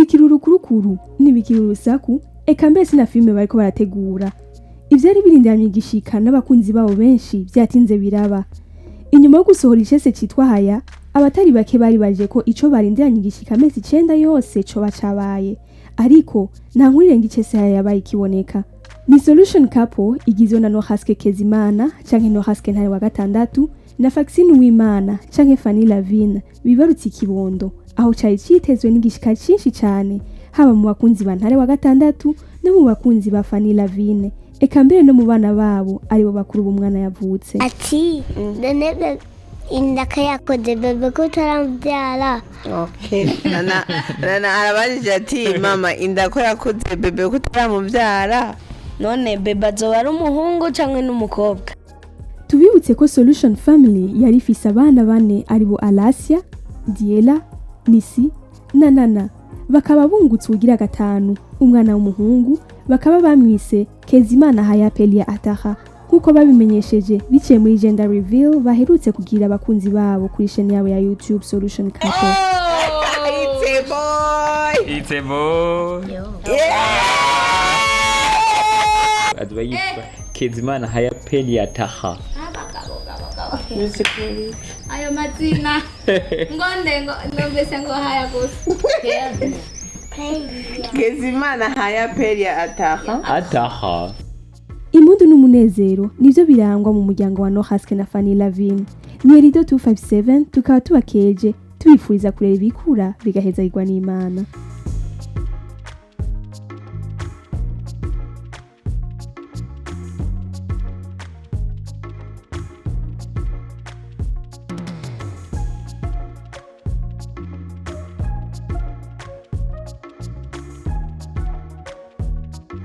Ntibikiri urukurukuru, ntibikiri urusaku, eka mbese na filime bariko barategura. Ivyari birindiranye igishika n'abakunzi babo benshi vyatinze biraba. Inyuma yo gusohora icese citwa Haya, abatari bake bari baje ko ico barindiranye igishika amezi 9 yose coba cabaye. Ariko nta nkuru irenga icese Haya yabaye ikiboneka. Ni Solution Couple igizwe na Nohaske Kezimana canke Nohaske Ntare wa gatandatu na Faxine Uwimana canke Fanny Lavine bibarutse ikibondo, aho cari citezwe n'igishika cinshi cane, haba mu bakunzi ba Ntare wa gatandatu no mu bakunzi ba Fanny Lavine, eka mbere no mu bana babo, aribo bakuru b'umwana yavutse. Ati none indaka yakoze bébé ko utaramubyara? Okay. Nana, Nana arabajije ati: "Mama, inda ko yakuze bébé ko utaramubyara?" None bébé azoba ari umuhungu cyangwa n'umukobwa? Tubibutse ko Solution Family yari ifise abana bane, aribo Alasia, Diela, Nisi na Nana, bakaba bungutse uwugira gatanu, umwana w'umuhungu, bakaba bamwise Kezimana Hayapelia Ataha, nk'uko babimenyesheje biciye muri gender reveal baherutse kugira abakunzi babo kuri chaîne yabo ya YouTube Solution Couple. It's a boy. It's a boy. Azoba yitwa Kezimana Hayapeli Ataha. Ayo mazina ngo nde? Ngo numvise ngo Haya gusa. Kezimana Haya Peria Ataha. Ataha. Impundu n'umunezero nivyo birangwa mu muryango wa Nohaske na Fanny Lavine. Ni Erido 257, tukaba tubakeje, tubifuriza kureba ibikura bigaheza igwa n'Imana.